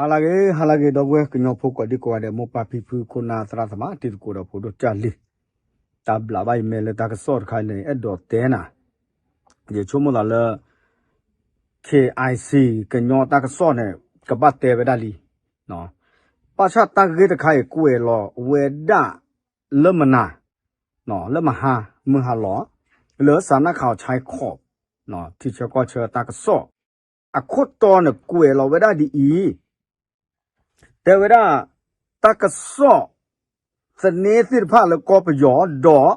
ဟါလၢအဂ့ၤ ဟါလၢအဂ့ၤ ဒီပုၢ်ဝဲၢ်ကညီဖိကိးဒံကိးဂၤဒဲး မိၢ်ပၢ်ဖံဖု ခိၣ်နၢ်သရၣ်သမါ တံၤသကိးဒီးဖိဒိၣ်ကၢ်လံၤ, တၢ်ဘျးဘၣ်အံၤမ့ၢ်လၢတၢ်ကစီၣ်တခါန့ၣ် အဲၣ်ဒိးတဲနၤ, ယဆိကမိၣ်သးလၢ KIC ကညီတၢ်ကစီၣ်န့ၣ် ကဘၣ်တဲဝဲဒၣ်လံ, ဘၣ်ဆၣ်တၢ်ဂ့ၢ်တခါအံၤ ကွဲးလီၤဝဲဒၣ်လၢမနၤ, လၢမဟါ မုၢ်ဟါလီၤ, လၢစးနၢ်ခးအီၤဆဲခီၣ် ထံဆၢကီၢ်ဆၢတၢ်ကစီၣ် အခိၣ်တီန့ၣ်ကွဲးလီၤဝဲဒၣ်ဒ်အံၤ, တဲဝဲဒၣ် တၢ်ကစီၣ်သန့သ့ၣ်တဖၣ်လၢကီၢ်ပယီၤ ဒီး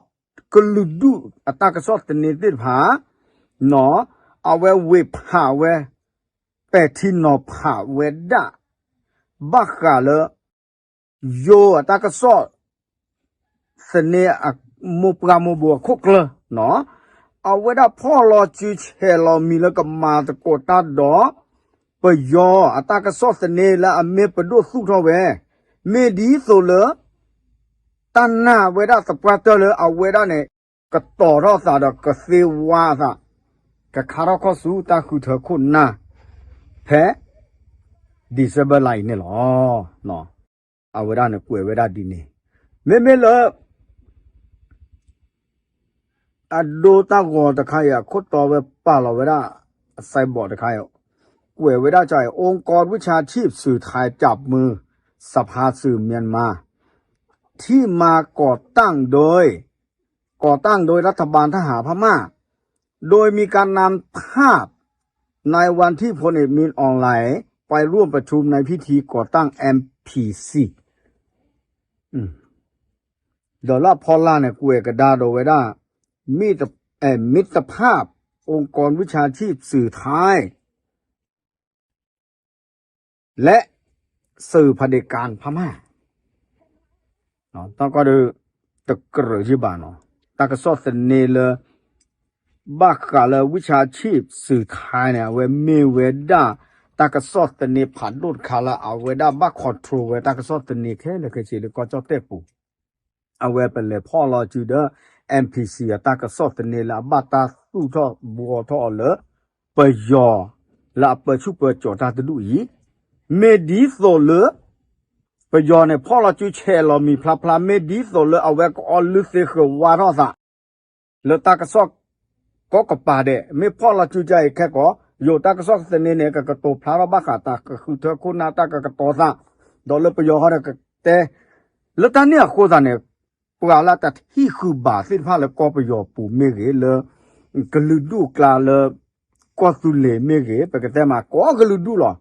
ကလုာ်ဒူၣ်အတၢ်ကစီၣ်သန့သ့ၣ်တဖၣ် အဝဲဝ့ၢ်ဖးဝဲ ပဲာ်ထံနီၤဖးဝဲဒၣ် ဘၣ်ဃးလၢ ယိၤအတၢ်ကစီၣ် သန့အမိၢ်ပှၢ်မိၢ်ဘိအခိၣ်ကျၢၢ်, အဝဲဒၣ်ဖီၣ်လီၤစုဆဲးလီၤမံၤလၢကမၤသကိးတၢ်ဒီး ပယီၤအတၢ်ကစီၣ်သန့လၢအမ့ၢ်ပဒိၣ်သူၣ်ထီၣ်ဝဲ, မ့ၢ်ဒ်သိးလၢ တၢ်နာ်ဝဲဒၣ်သပှၢ်တၢၢ်လၢအဝဲဒၣ်န့ၣ် ကတီၤထီၣ်သးဒီးကသ့ဝါအသး ကခါထီၣ်ခီၣ်ဆူတၢ်ဃုထၢခိၣ်နၢ် ဖဲ December လါအံၤန့ၣ်လီၤ. အဝဲဒၣ်န့ၣ်ကွဲးဝဲဒၣ်ဒ်န့ၣ်, မ့မ့ၢ်လၢ အဒိတၢ်ဂီၤတခါအံၤ အခိၣ်တီဝဲပာ်လီၤဝဲဒၣ် အစဲးဘီးတခါအံၤ ကွဲးဝဲဒၣ် องค์กรวิชาชีพสื่อไทยจับมือสภาสื่อเมียนมา ที่มาก่อตั้งโดย ก่อตั้งโดยรัฐบาลทหารพม่า โดยมีการนำภาพในวันที่พลเอกมินอองหลายไปร่วมประชุมในพิธีก่อตั้ง เอ็มพีซี ဒီးလၢအဖီလာ်န့ၣ် ကွဲးကဒါဒီးဝဲဒၣ် มิตร เอ่อ มิตรภาพองค์กรวิชาชีพสื่อไทย และสื่อเผด็จการพม่า တၢ်ကီဒီး တကြၢးယံၢ်ဘၣ်နီၤ တၢ်ကစီၣ်သန့လၢ ဘၣ်ဃးလၢ วิชาชีพสื่อไทย န့ၣ် အဝဲမ့ၢ်ဝဲဒၣ် တၢ်ကစီၣ်သန့ဖးဒိၣ်တခါလၢ အဝဲဒၣ်ဘၣ် control ဝဲတၢ်ကစီၣ်သန့ခဲလၢာ်ခဲဆ့လၢကီၢ်ကၠီၣ်တဲၣ်ပူၤ အဝဲပလဲၤဖီၣ်လီၤစုဒီး เอ็มพีซี အတၢ်ကစီၣ်သန့လၢအဘၣ်တၢ်သူၣ်ထီၣ်ဘှီထီၣ်အီၤလၢ ပယီၤ လၢအပၢဆူၣ်ပၢစိးတၢ်တဒူၣ်အံၤ, မ့ၢ်ဒ်သိးလၢ ပယီၤန့ၣ် ဖီၣ်လီၤစုဆဲးလီၤမံၤဖျါဖျါ မ့ၢ်ဒ်သိးလၢအဝဲကအီလုၢ်သ့ဃုာ်ဝါထီၣ်သး လၢတၢ်ကစီၣ်ကိးကပၤဒဲး မ့ၢ်ဖီၣ်လီၤစုကအံၤခဲကီး ယိၤတၢ်ကစီၣ်သန့န့ၣ် ကကတိၤဖျါထီၣ်ဘၣ်ဃးတၢ်ကဃုထၢခိၣ်နၢ်တၢ်ကကတီၤသး ဒီးလၢပယီၤဃီဒီးကတဲ လၢတၢ်န့ၣ်အဃိသတးန့ၣ် ပှၤလၢတထံၣ်ဃုာ်ဘၣ်သ့ၣ်တဖၣ်လၢကီၢ်ပယီၤပူၤမ့ၢ်ဂ့ၤ လၢကလုာ်ဒူၣ်အကျါလၢ ကီၢ်သူလ့ၤမ့ၢ်ဂ့ၤ ပကတဲမးကိးကလုာ်ဒူၣ်လီၤ.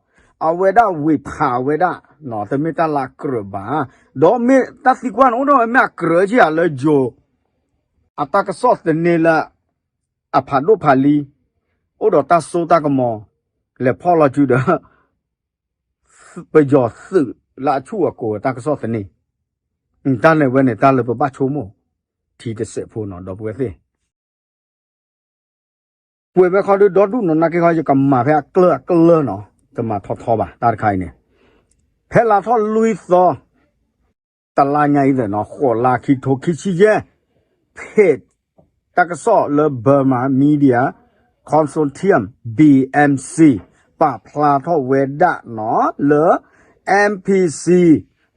အဝဲဒၣ်ဝ့ၢ်ဖးဝဲဒၣ် တမ့ၢ်တၢ်လၢအကြၢးဘၣ်, ဒီးမ့ၢ်တၢ်သံကွၢ်န့ၣ် အိၣ်ဒၣ်ဝဲမ့ၢ်အကြၢးက့ဧါလၢယိၤ အတၢ်ကစီၣ်သန့လၢ အဖးဒိၣ်ဖးလံၤ အိၣ်ဒီးတၢ်စိတၢ်ကမီၤ လဲၤဖီၣ်လီၤစုဒီး ပယီၤသုးလၢအဆူၣ်အကိၤတၢ်ကစီၣ်သန့, တၢ်န့ၣ်ဝဲန့ၣ် တၢ်လၢပဘၣ်ဆိကမိၣ် ထံတစဲးဖိနီၤ ဒီပုၢ်ဝဲၢ်သ့ၣ် ကွဲးဝဲခီဒုးဒီဒူၣ်နီၤ နာ်က့ခီ ယကမၤဖဲအကျၢၢ်အကျၢၢ်နီၤ တမၤထီထီဘၣ် တၢ်တခါအံၤန့ၣ်, ဖဲလါထီၣ်လွံၢ်သီ တလါညါအံၤသ့ၣ်နီၤ ဃိးလါခံထိခံဆံယဲၢ် ဖ့း တၢ်ကစီၣ်လၢ Burma Media Consortium BMC ပာ်ဖျါထီၣ်ဝဲဒၣ်နီၤ လၢ MPC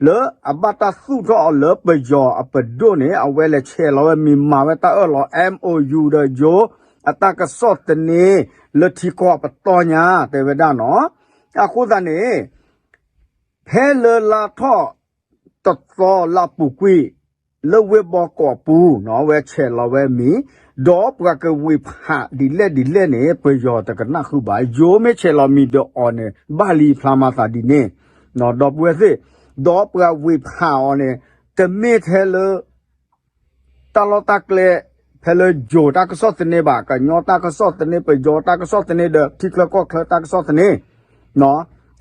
လၢအဘၣ်တၢ်သူၣ်ထီၣ်အီၤလၢပယီၤအပဒိၣ်န့ၣ် အဝဲလဲၤဆဲးလီၤဝဲမံၤမၤဝဲတၢ်အၢၣ်လီၤ MOU ဒီးယိၤ အတၢ်ကစီၣ်သန့ လၢထံကီၢ်ပတီၢ်ညါ တဲဝဲဒၣ်နီၤ. အဃိသတးန့ၣ် ဖဲလၢလါထီၣ်တသီလၢအပူၤကွံာ် လၢဝ့ၢ်ဘီကီးအပူၤနီၤ အဝဲဆဲးလီၤဝဲမံၤ ဒီးပှၤကဝ့ၢ်ဖးဒ်လဲၣ်ဒ်လဲၣ်န့ၣ် ပယီၤတကနၣ်ဃုာ်ဘၣ် ယိၤမ့ၢ်ဆဲးလီၤမံၤဒီးအီၤန့ၣ် ဘၣ်လံဖျါမၤသးဒ်န့ၣ် ဒီပုၢ်ဝဲၢ်သ့ၣ် ဒီးပှၤဝ့ၢ်ဖးအီၤန့ၣ် တမ့ၢ်ထဲလၢ တၢ်လီၢ်တၢ်ကျဲ ဖဲလၢယိၤတၢ်ကစီၣ်သန့ဘၣ် ကညီတၢ်ကစီၣ်သန့ ပယီၤတၢ်ကစီၣ်သန့ဒီး ထံချၢကီၢ်ချၢတၢ်ကစီၣ်သန့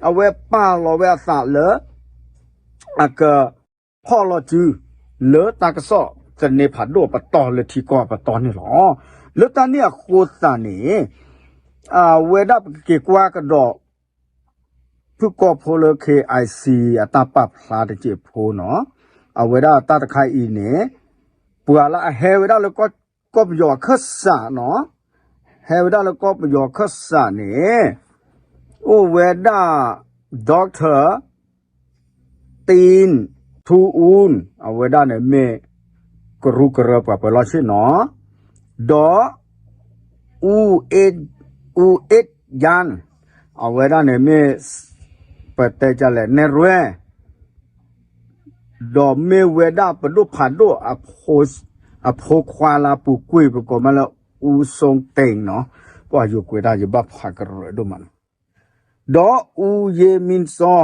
အဝဲပာ်လီၤဝဲအသးလၢ အကဖီၣ်လီၤစု လၢတၢ်ကစီၣ်သန့ဖးဒိၣ်ပတီၢ်လၢထံကီၢ်ပတီၢ်န့ၣ်လီၤ. လၢတၢ်န့ၣ်အဃိသတးန့ၣ် အဝဲဒၣ်ပကက့ၤကွၢ်ကဒီး ဖုၣ်ကိာ်ဖိလၢ KIC အတၢ်ပာ်ဖျါတစဲးဖိနီၤ, အဝဲဒၣ်တၢ်တခါအံၤန့ၣ် ပှၤလၢအဟဲဝဲဒၣ်လၢကီၢ်ပယီၤအခၢၣ်စးနီၤ, ဟဲဝဲဒၣ်လၢကီၢ်ပယီၤအခၢၣ်စးန့ၣ် အိၣ်ဝဲဒၣ် Doctor Tin Thu Un အဝဲဒၣ်န့ၣ်မ့ၢ်ကရူၢ်ကရၢပှၤပၢၤလီၢ်ဆ့ၣ်နီၤ, ဒီး အူအ့ၣ်ယၣ် အဝဲဒၣ်န့ၣ်မ့ၢ် ပတဲကလဲၣ် နဲၣ်ရွဲၣ် ဒီးမ့ၢ်ဝဲဒၣ်ပဒိၣ်ဖးဒိၣ် အဖိခွါလၢအပူၤကွံာ် ပကိးမးလၢ အူစိတ့ၣ်နီၤ, ပှၤယိၤကွဲးတၢ်ယဘၣ်ဖးကရၢဒိၣ်မးနီၤ, ဒီးအူယ့မံစီ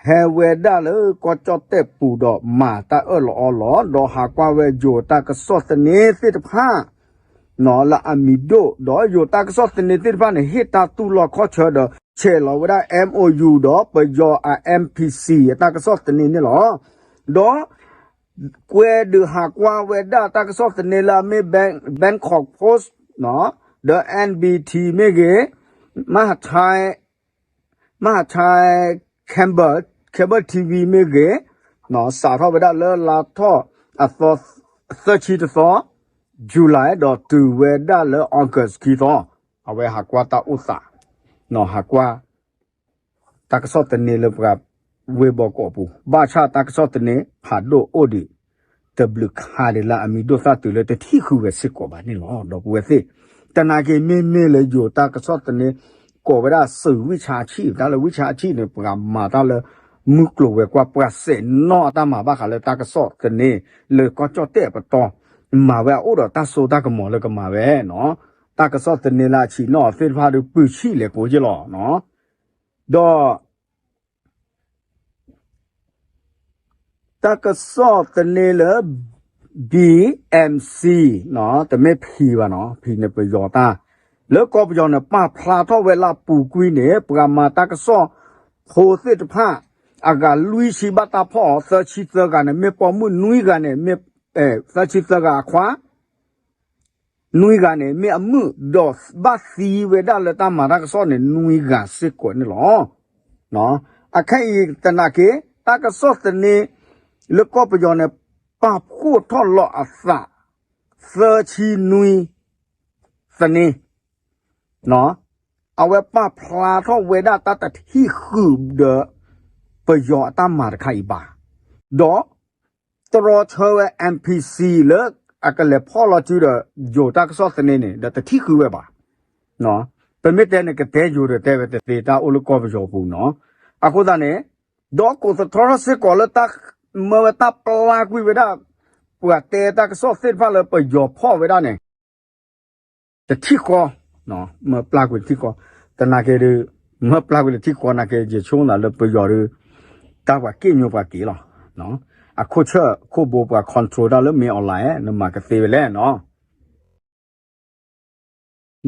ဟဲဝဲဒၣ်လၢကီၢ်ကၠီၣ်တဲၣ်ပူၤဒီးမၤတၢ်အၢၣ်လီၤအီလီၤ ဒီးဟးကွၢ်ဝဲယိၤတၢ်ကစီၣ်သန့သ့ၣ်တဖၣ် လၢအမံၤဒိၣ် ဒီးယိၤတၢ်ကစီၣ်သန့သ့ၣ်တဖၣ်န့ၣ် ဟ့ၣ်တၢ်တူၢ်လိာ်ခီၣ်ဆၢဒီး ဆဲးလီၤဝဲဒၣ် M O U ဒီးပယီၤအ M P C အတၢ်ကစီၣ်သန့န့ၣ်လီၤ. ဒီး ကွဲးဒုးဟးကွၢ်ဝဲဒၣ်တၢ်ကစီၣ်သန့လၢအမ့ၢ် Bangkok Post ဒီး N B T မ့ၢ်ဂ့ၤ, မ မဟါထဲ Cable T V မ့ၢ်ဂ့ၤ, စးထီၣ်ဝဲဒၣ်လၢလါထီၣ်အသီ သၢဆံတသီ July ဒီးတုၤဝဲဒၣ်လၢ August ခံသီ, အဝဲဟးကွၢ်တၢ်အိၣ်သး, ဟးကွၢ် တၢ်ကစီၣ်သန့လၢပှၤဝ့ၢ်ဘီကီးပူၤ ဘၣ်ဆၣ်တၢ်ကစီၣ်သန့ဖးဒိၣ်အိၣ်ဒံး တဘျုးခါဒံးလၢအမံၤဒိၣ်သၣ်တုၤလၢတထံၣ်ဃုာ်ဝဲစ့ၢ်ကီးဘၣ်န့ၣ်လီၤ. ဒီပုၢ်ဝဲၢ်သ့ၣ်, တနာ်က့ၤမ့မ့ၢ်လၢယိၤတၢ်ကစီၣ်သန့ ကိးဝဲဒၣ်စူးဝံၣ်ဆါဆံၣ် တၢ်လၢဝံၣ်ဆါဆံၣ်န့ၣ် ပှၤမၤတၢ်လၢ မုၢ်ကျိၤဝဲၤကွာ် ပှၤစဲးနီၣ်အတၢ်မၤဘၣ်ဃးလၢတၢ်ကစီၣ်သန့ လၢကီၢ်ကၠီၣ်တဲၣ်အပတီၢ် မၤဝဲအအိၣ်ဒီးတၢ်စိတၢ်ကမီၤလၢကမၤဝဲနီၤ, တၢ်ကစီၣ်သန့လၢအဆံးနီၣ်အီၤသ့ၣ်တဖၣ်ဒီး ပုၢ်ဆံၣ်လဲၤကိးက့လီၤ. ဒီး တၢ်ကစီၣ်သန့လၢ B M C တမ့ၢ်ဖံဘၣ်နီၤ, ဖံန့ၣ်ပယီၤတၢ်, လၢကီၢ်ပယီၤန့ၣ် ပာ်ဖျါထီၣ်ဝဲလၢအပူၤကွံာ်န့ၣ် ပှၤမၤတၢ်ကစီၣ်ဖိသ့ၣ်တဖၣ် အဂၤလွံၢ်ဆံဘၣ်တၢ်ဖီၣ်အီၤ သၢဆံသၢဂၤန့ၣ် မ့ၢ်ပိာ်မုၣ်နွံဂၤန့ၣ် မ့ၢ် သၢဆံသၢဂၤအခွါ နွံဂၤန့ၣ် မ့ၢ်အမုၣ်ဒီးဘၣ်သံဝဲဒၣ်လၢတၢ်မၤတၢ်ကစီၣ်န့ၣ် နွံဂၤစ့ၢ်ကီးန့ၣ်လီၤ. အခဲအံၤတနာ်က့ၤ တၢ်ကစီၣ်သန့ လၢကီၢ်ပယီၤန့ၣ် ပာ်ဖှိၣ်ထီၣ်လီၤအသး သၢဆံနွံသန့ အဝဲပာ်ဖျါထီၣ်ဝဲဒၣ်တၢ်တထံၣ်ဃုာ်ဒီး ပယီၤအတၢ်မၤတခါအံၤဘၣ်, ဒီး တြီဆၢဝဲ M P C လၢအကလဲၤဖီၣ်လီၤစုဒီး ယိၤတၢ်ကစီၣ်သန့န့ၣ် ဒီးတထံၣ်ဃုာ်ဝဲဘၣ်. ပမ့ၢ်တဲန့ၣ် ကတဲယိၤဒီးတဲဝဲတသ့ တၢ်အိၣ်လၢကီၢ်ပယီၤပူၤနီၤ. အဃိသတးန့ၣ် ဒီးကိးသထီထီၣ်စ့ၢ်ကီးလၢတၢ် မၢဝဲတၢ်ပျၢ်ကွံာ်ဝဲဒၣ် ပှၤတဲတၢ်ကစီၣ်သ့ၣ်တဖၣ်လၢပယီၤဖီၣ်ဝဲဒၣ်န့ၣ် တထံၣ်ဃီ, မၢပျၢ်ကွံာ်တထံၣ်ဃီ, တနာ်က့ၤဒီး မၢပျၢ်ကွံာ်တထံၣ်ဃီနာ်က့ၤ ယဆိကမိၣ်လၢပယီၤဒီး တၢ်ပှၤက့ၣ်ညိပှၤက့ၤလီၤ. အခိၣ်ဆၢၣ်ခိၣ်ဘိပှၤ control တၢ်လၢမ့ၢ် online နမၤကသ့ဝဲလဲၣ်နီၤ.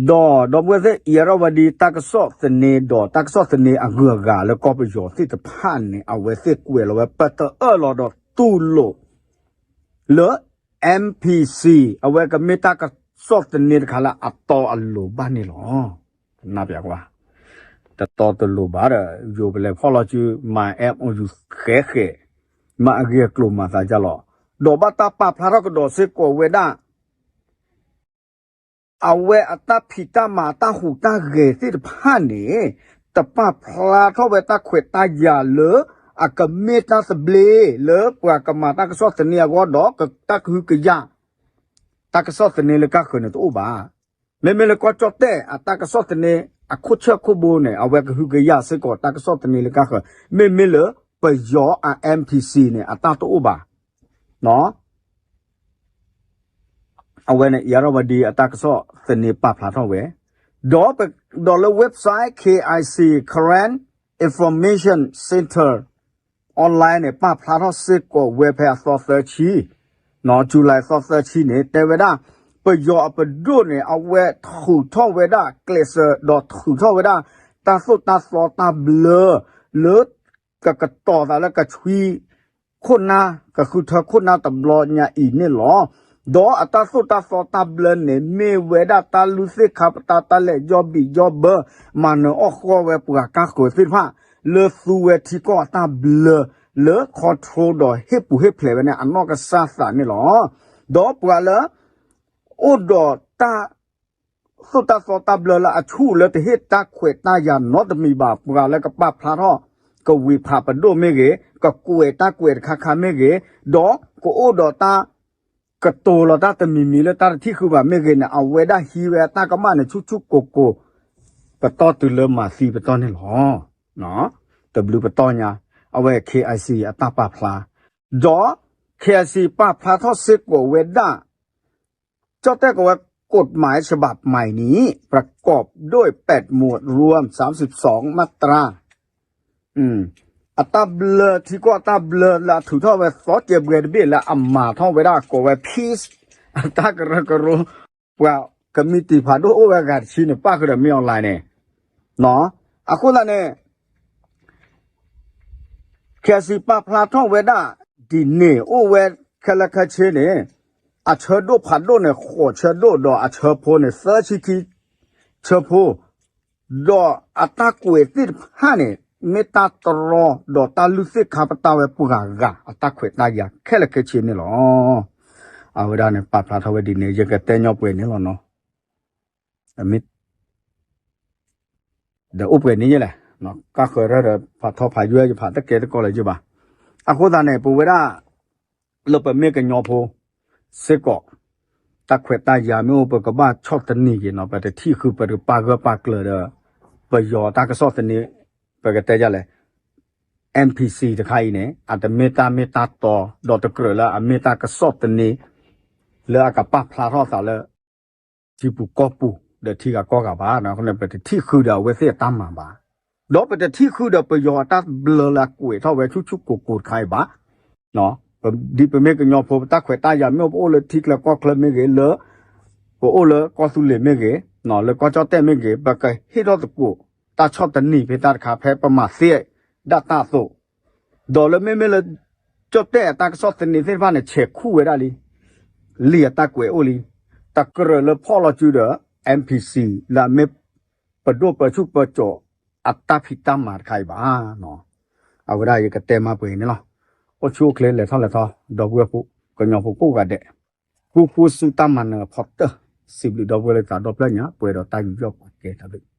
ဒီး ဒီပုၢ်ဝဲၢ်သ့ၣ် အံၤရဝဒံ တၢ်ကစီၣ်သန့ဒီး တၢ်ကစီၣ်သန့အဂုၤအဂၤလၢကီၢ်ပယီၤသ့ၣ်တဖၣ်န့ၣ် အဝဲသ့ၣ်ကွဲးလီၤဝဲ ပတအၢၣ်လီၤဒီးတူၢ်လိာ် လၢ M P C အဝဲကမ့ၢ်တၢ်ကစီၣ်သန့တခါလၢအတီအလိၤဘၣ်န့ၣ်လီၤ. နၢ်ပၢၢ်ကွၢ်, တတီတလိၤဘၣ်ဒီး ယိၤပလဲၤဖီၣ်လီၤစု မၤ M O U ဃဲးဃဲး, မၤအဂ့ၢ်အကျိၤမၤသးဒ်လီၤ. ဒီးဘၣ်တၢ်ပာ်ဖျါထီၣ်ကဒီးစ့ၢ်ကီးဝဲဒၣ် အဝဲအတၢ်ဖံးတၢ်မၤအတၢ်ဟူးတၢ်ဂဲၤသ့ၣ်တဖၣ်န့ၣ် တပာ်ဖျါထီၣ်ဝဲတၢ်ခွဲးတၢ်ယာ်လၢ အကမ့ၢ်တၢ်သဘျ့လၢပှၤကမၤတၢ်ကစီၣ်သန့အဂီၢ်ဒီး တၢ်ကဟုကယာ် တၢ်ကစီၣ်သန့လၢကါဃၢၤန့ၣ်တအိၣ်ဘၣ်. မ့မ့ၢ်လၢကီၢ်ကၠီၣ်တဲၣ်အတၢ်ကစီၣ်သန့ အခိၣ်ဆၢၣ်ခိၣ်ဘိန့ၣ် အဝဲကဟုကယာ်စ့ၢ်ကီးတၢ်ကစီၣ်သန့လၢကါဃၢၤ, မ့မ့ၢ်လၢပယီၤအ M P C န့ၣ် အတၢ်တအိၣ်ဘၣ်. အဝဲန့ၣ် အံၤရဝဒံ အတၢ်ကစီၣ်သန့ပာ်ဖျါထီၣ်ဝဲ, ဒီး ဒီးလၢ website K I C Karen Information Center online န့ၣ် ပာ်ဖျါထီၣ်စ့ၢ်ကီးဝဲဖဲအသီသၢဆံ July သီသၢဆံန့ၣ် တဲဝဲဒၣ် ပယီၤအပဒိၣ်န့ၣ် အဝဲထုးထီၣ်ဝဲဒၣ်ကျဲးစၢး ဒီးထုးထီၣ်ဝဲဒၣ် တၢ်သိၣ်တၢ်သီတၢ်ဘျၢ လၢ ကကတီၤသးလၢကဆှံ ခိၣ်နၢ် ကဃုထၢခိၣ်နၢ်တဘျီညါအံၤန့ၣ်လီၤ. ဒီးအတၢ်သိၣ်တၢ်သီတၢ်ဘျၢန့ၣ် မ့ၢ်ဝဲဒၣ်တၢ်လုၢ်သ့ၣ်ခါပတာ် တၢ်လဲၤယီၢ်ဘံၣ်ယီၢ်ဘၢ မၤနၢၤအီၣ်ဃီၣ်ဝဲပှၤကါဃၢၤသ့ၣ်တဖၣ် လၢသူဝဲထံကီၢ်အတၢ်ဘျၢ လၢ control ဒီးဟ့ၣ်ပူၤဟ့ၣ်ဖျဲးဝဲန့ၣ် အနီၢ်ကစၢ်သးန့ၣ်လီၤ. ဒီးပှၤလၢ အိၣ်ဒီးတၢ် သိၣ်တၢ်သီတၢ်ဘျၢလၢအဆူၣ်လၢတဟ့ၣ်တၢ်ခွဲးတၢ်ယာ်နီတမံၤဘၣ် ပှၤလၢကပာ်ဖျါထီၣ် ကဝံၤဖးပဒိၣ်မ့ၢ်ဂ့ၤ, ကကွဲးတၢ်ကွဲးတခါခါမ့ၢ်ဂ့ၤ, ဒီးကအိၣ်ဒီးတၢ် ကတိၤလီၤတၢ်တမံၤမံၤလၢတၢ်တထံၣ်ဃုာ်ဘၣ်မ့ၢ်ဂ့ၤန့ၣ် အဝဲဒၣ်ဟံးဝဲအတၢ်ကမၣ်န့ၣ် ဆူၣ်ဆူၣ်ကိၢ်ကိၢ် ပတီၢ်တုၤလၢမၤသံပတီၢ်န့ၣ်လီၤ. တဘျုးပတီၢ်ညါ, အဝဲ K I C အတၢ်ပာ်ဖျါ, ဒီး K I C ပာ်ဖျါထီၣ်စ့ၢ်ကီးဝဲဒၣ် ကၠီၣ်တဲၣ်ကီးဝဲ กฎหมายฉบับใหม่นี้ ประกอบด้วยแปดหมวดรวมสามสิบสองมาตรา အတၢ်ဘျၢ ထံကီၢ်အတၢ်ဘျၢလၢအထုးထီၣ်ဝဲသီကဲးပှဲၤတဘ့ၣ်လၢအမၤထီၣ်ဝဲဒၣ်ကိးဝဲ peace အတၢ်ကရၢကရိ, ပှၤကမံးတံာ်ဖးဒိၣ်အိၣ်ဝဲအဂၤတဆံန့ၣ် ပၣ်ဃုာ်ဒီးမ့ၢ် online န့ၣ်, အဃိသတးန့ၣ် ခဲစံးပာ်ဖျါထီၣ်ဝဲဒၣ် ဒ်န့ၣ်အိၣ်ဝဲခဲလၢာ်ခဲဆ့န့ၣ် အဆၢဒိၣ်ဖးဒိၣ်န့ၣ် ဃိးဆၢဒိၣ်ဒီးအဆၢဖိန့ၣ် သၢဆံခံဆၢဖိ, ဒီးအတၢ်ကွဲးသ့ၣ်တဖၣ်န့ၣ် မ့ၢ်တၢ်တြီဒီးတၢ်လုၢ်သ့ၣ်ခါပတာ်ဝဲပှၤဂၤအတၢ်ခွဲးတၢ်ယာ်ခဲလၢာ်ခဲဆ့န့ၣ်လီၤ. အဝဲဒၣ်န့ၣ် ပာ်ဖျါထီၣ်ဝဲဒ်န့ၣ် ယကတဲညီပှဲၤန့ၣ်လီၤနီၤ. ဒီးအိၣ်ပှဲၤန့ၣ်ယဲလဲၣ်, ကၢ်ဃၢၤရၢၢ်ဒီးဖးထီဖးယွဲၢ်ယဖးတကဲတကီလၢၤယဘၣ်. အဃိသတးန့ၣ် ပဝဲဒၣ် လၢပမ့ၢ်ကညီဖိစ့ၢ်ကီး တၢ်ခွဲးတၢ်ယာ်မ့ၢ်အိၣ် ပကဘၣ်ဆီၣ်သနံးက့ၤနီၤ, ပတထံၣ်ဃုာ် ပတပာ်ဂၢၢ်ပာ်ကျၢၤဒီး ပယီၤတၢ်ကစီၣ်သန့, ပကတဲဒ်လဲၣ် N P C တခါအံၤန့ၣ် အတမ့ၢ်တၢ်မ့ၢ်တၢ်တီ ဒီးတကြၢးလၢအမ့ၢ်တၢ်ကစီၣ်သန့ လၢအကပာ်ဖျါထီၣ်သးလၢ ထံပူၤကီၢ်ပူၤ ဒီးထံဂၤကီၢ်ဂၤဘၣ်. အဃိန့ၣ် ပတထံၣ်ဃုာ်ဒီးအဝဲသ့ၣ်အတၢ်မၤဘၣ်, ဒီးပတထံၣ်ဃုာ်ဒီးပယီၤအတၢ်ဘျၢလၢအကွဲးထီၣ်ဝဲဆူၣ်ဆူၣ်ကိၢ်ကိၢ်တခါအံၤဘၣ်. ဒ်ပမ့ၢ်ကညီဖိ ပတၢ်ခွဲးတၢ်ယာ်မ့ၢ်အိၣ် ပအိၣ်လၢထံချၢကီၢ်ချၢမ့ၢ်ဂ့ၤ, လၢ ပအိၣ်လၢကီၢ်သူလ့ၤမ့ၢ်ဂ့ၤ, လၢကီၢ်ကၠီၣ်တဲၣ်မ့ၢ်ဂ့ၤ, ပကဟ့ၣ်ထီၣ်သကိးတၢ်ဆီၣ်သနံးဖဲတၢ်တခါ ဖဲပမၤသ့ဒၣ်တၢ်အသိး, ဒီးလၢမ့မ့ၢ်လၢ ကၠီၣ်တဲၣ်အတၢ်ကစီၣ်သန့သ့ၣ်တဖၣ်န့ၣ် ဆဲးခူၣ်ဝဲဒၣ်လံ, လံာ်အတၢ်ကွဲးအိၣ်လံ, တကြၢးလၢဖီၣ်လီၤစုဒီး N P C လၢအမ့ၢ်ပဒိၣ်ပၢဆူၣ်ပၢစိးအတၢ်ဖံးတၢ်မၤတခါအံၤဘၣ်. အဝဲဒၣ်ယကတဲမးပှဲၤအံၤန့ၣ်လီၤ. အိၣ်ဆူၣ်အိၣ်ချ့လဲၤထီၣ်လဲၤထီ ဒီပုၢ်ဝဲၢ် ကညီဖိကိးဂၤဒဲး, ဃူဃူဆူတၢ်မၤနၢၤအဖီတၢၢ်, စံးဘျုးဒီပုၢ်ဝဲၢ်လၢသးဒီဖျၢၣ်ညါ ပှဲၤဒီးတၢ်ယူးယီၣ်ပာ်ကဲတၢ်ဘျုး